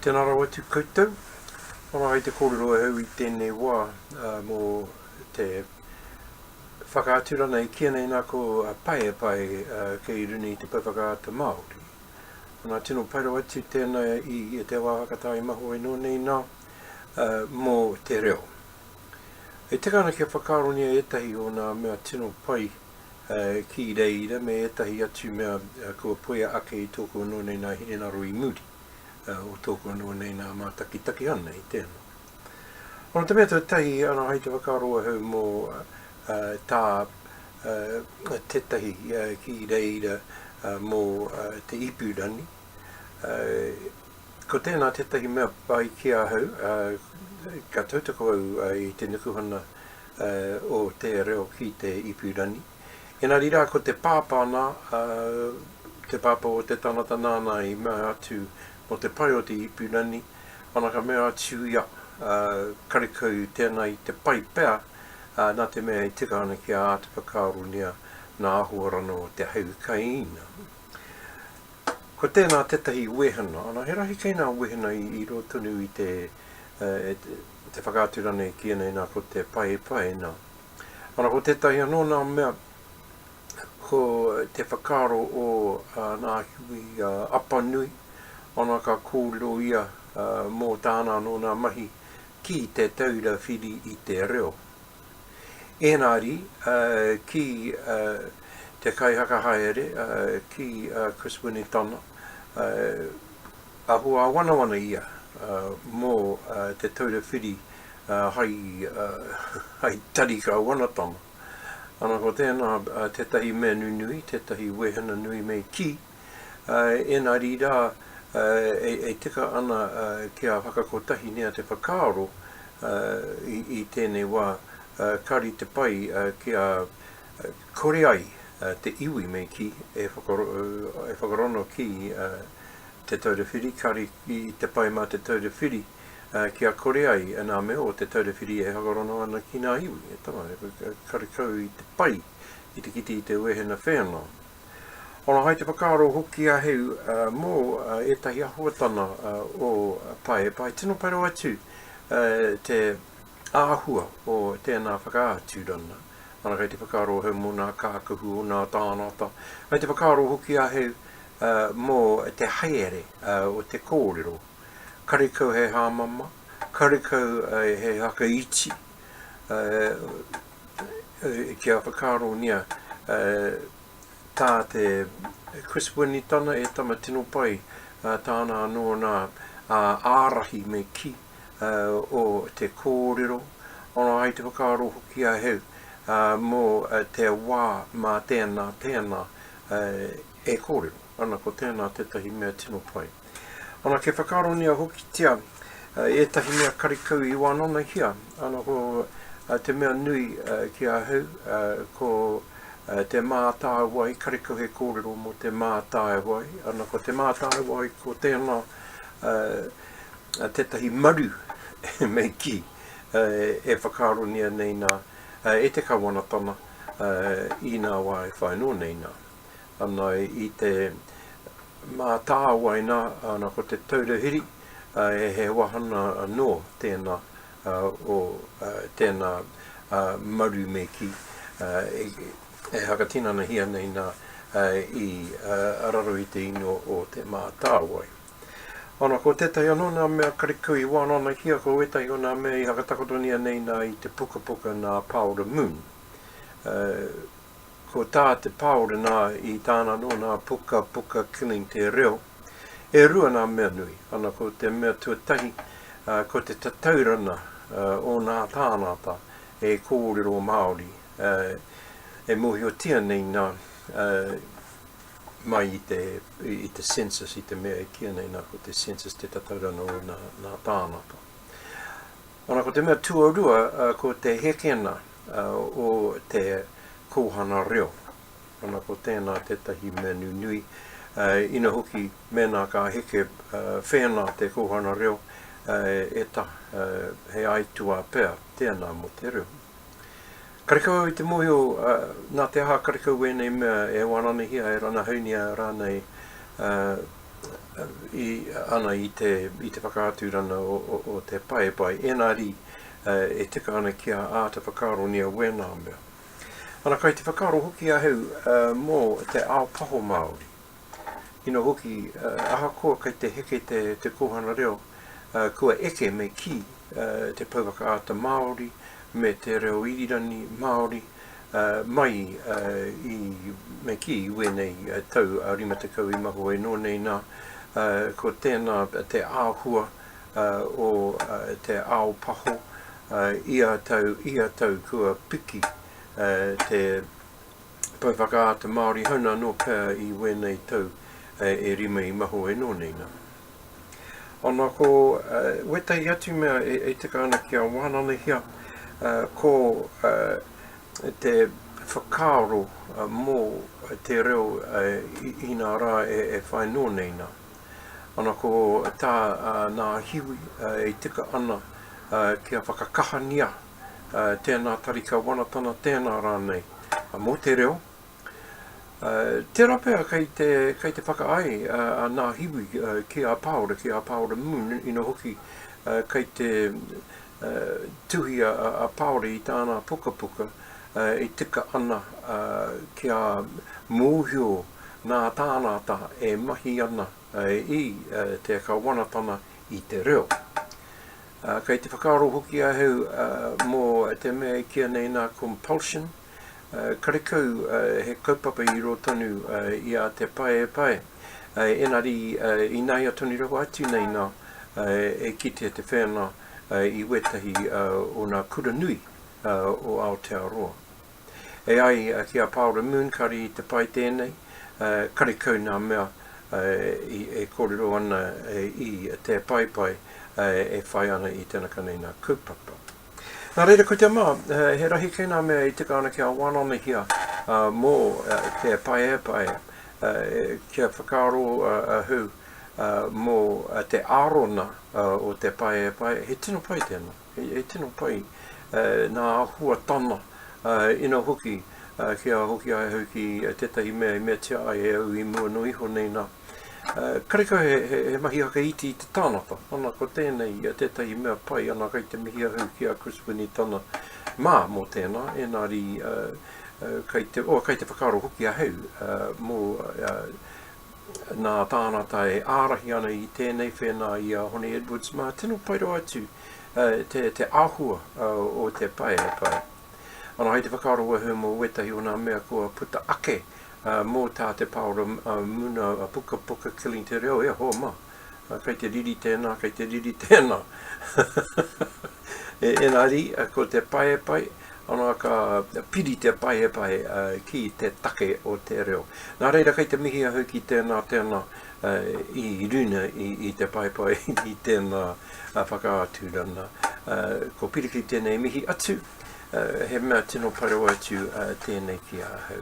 Tēnā rawa atu koutou. Ora ai te kōrero ahau i tēnei wā mō te whakaaturanga e kīia nei nā ko Paepae kei runga i te pou whakaata Māori. Nā tino pai rawa atu tēnā i te wā whakatā i mahu ai nō nei nā mō te reo. E tika ana kia whakaaronia ētahi o nā mea tino pai ki reira me ētahi atu mea kua puea ake i tōku anō nei nā hinengaro i muri o tōku anō nei nā mātakitaki ana i tēnā. Ana te mea tuatahi ana hai te whakaaro ahau mō tā tētahi ki reira mō te ipurangi. Ko tēnā tētahi mea pai ki ahau, ka tautoko au i te nukuhana o te reo ki te ipurangi. Engari rā ko te pāpā nā, te pāpā o te tangata nāna i mea atu mō te pai o te ipurangi, ana ka mea atu ia, karekau tēnā i te pai pea, nā te mea e tika ana kia āta whakaaronia nā āhuarana o te hau kaina. Ko tēnā tētahi wehena, ana he rahi kei nā wehena i roto tonu i te, te whakaaturanga e kīia nei nā ko te paepae nā. Ana ko tētahi anō nā mea, ko te whakaaro o nā Hiwi Apanui, ana ka kōrero ia mō tāna anō nā mahi ki te taura whiri i te reo. Engari, ki te kaihakahaere, ki Chris Winitana, ahu āwanawana ia mō te taura whiri hai tari kāwanatanga. Ana ko tēnā tētahi mea nunui, tētahi wehena nui me kī, Engari rā, e tika ana kia whakakotahingia te whakaaro i tēnei wā, kāri te pai kia kore ai te iwi me kī e whakarono ki Te Taura Whiri, kāri i te pai mā Te Taura Whiri kia kore ai nā mea o Te Taura Whiri e whakarono ana ki ngā iwi. E tama, karekau i te pai ki te kite i te wehena whēnā. Ora hai te whakaaro hoki ahau mō ētahi ahuatana o Paepae. Tino pai rawa atu te āhua o tēnā whakaaturana. Ana kei te whakaaro ahau mō nā kākahu o nā tānata. Kei te whakaaro hoki ahau mō te haere o te kōrero. Karekau he hāmama, karekau he hakaiti, kia whakaaronia tā te Chris Winitana e tama tino pai tāna anō nā ārahi me kī o te kōrero, ona ai te whakaaro hoki ahau mō te wā mā tēnā tēnā e kōrero. Ana ko tēnā tētahi mea tino pai. Ana kia whakaaronia hokitia ētahi mea karekau i wānanahia, ana ko te mea nui ki ahau ko te mātāwai, karekau he kōrero mō te mātāwai, ana ko te mātāwai ko tēnā tētahi maru me kī e whakaaronia nei nā e te kawanatana i nā wā e whai noa nei nā. Ana i te mātāwai nā, ana ko te taura hiri, he wahana anō tēnā o tēnā maru me kī, e whakatinanahia nei nā i raro i te ingoa o te mātāwai. Ana, ko tētahi anō nā mea karekau i wānanahia, ko ētahi o nā mea i whakatakotonia nei nā i te pukapuka nā Pāora Moon. Ko tā te Pāora nā i tāna anō nā pukapuka Killing Te Reo, e rua nā mea nui, ana ko te mea tuatahi ko te tataurana o nā tānata e kōrero Māori e mōhiotia nei nā mai i te, i te census, i te mea e kīia nei nā ko te census te tataurana o nā, nā tānata. Ana ko te mea tuarua ko te hekena o te kōhana reo. Ana ko tēnā tētahi mea nunui, ina hoki mēnā ka heke whēnā te kōhana reo, e ta, he aituā pea tēnā mō te reo. Karekau au i te mōhio nā te aha karekau wēnei mea e wānanahia, e ranahaunia rānei. I, ana i te, i te whakaaturana o, o, o te paepae, engari e tika ana kia āta whakaaronia wēnā mea. Ana, kai te whakaaro hoki ahau mō te ao paho Māori. Ina hoki, ahakoa kei te heke te, te kōhanga reo, kua eke me kī te pouwhakaata Māori me te reo irirangi Māori mai i, me kī, i wēnei tau a 50 i mahoe nō nei nā, ko tēnā te āhua o te ao paho ia tau, ia tau kua piki te Pou whakaata Māori hauna anō pea i wēnei tau e rima i mahoe nō nei nā. Ana ko wētahi atu mea e tika ana kia wānanahia ko te whakaaro mō te reo inā rā e whai nō nei nā. Ana ko tā nā Hiwi e tika ana kia whakakahania tēnā tari kawanatana, tēnā rānei mō te reo. Tērā pea kei te, kei te whakaae a Nā Hiwi ki a Pāora, ki a Pāora Moon, ina hoki kei te tuhi a Pāora i tāna pukapuka e tika ana kia mōhio nā tānata e mahi ana i te kawanatana i te reo. Kei te whakaaro hoki ahau mō te mea e kīia nei nā compulsion, karekau he kaupapa i rō tonu i a Te Paepae, engari ināia tonu rawa atu nei nā e kitea te whēnā i wētahi o nā kura nui o Aotearoa. E ai ki a Paora Moon, kare i te pai tēnei, karekau nā mea e kōrero ana i te paepae e whai ana i tēnaka nei nā kaupapa. Nā reira ko te mā, he rahi kei nā mea e tika ana kia wānanahia mō te paepae, kia whakaaro ahau mō te ārona o te paepae, he tino pai tēnā. He tino pai nā āhuatana ina hoki kia hoki ai ahau ki tētahi mea i meatia ai e au i mua noa iho nei nā. Karekau he mahi whakaiti i te tānata, ana ko tēnei tētahi mea pai ana kei te mihi ahau ki a Chris Winitana mā mō tēnā, engari kei te, oh, kei te whakaaro hoki ahau mō nā tānata e ārahi ana i tēnei whēnā i a Hone Edwards mā, tino pai rawa atu te, te āhua o te paepae. Ana hai te whakaaro ahau mō wētahi o nā mea kua puta ake mō tā te Paora Muna pukapuka Killing Te Reo, e hoa mā, kei te riri tēnā, kei te riri tēnā. E, engari, ko te paepae, ana ka piri te paepae ki te take o te reo. Nā reira, kei te mihi ahau ki tēnā, tēnā i runa i te paepae i tēnā whakaaturana. Ko Pirikiri tēnei mihi atu, he mea tino pai rawa atu tēnei ki ahau.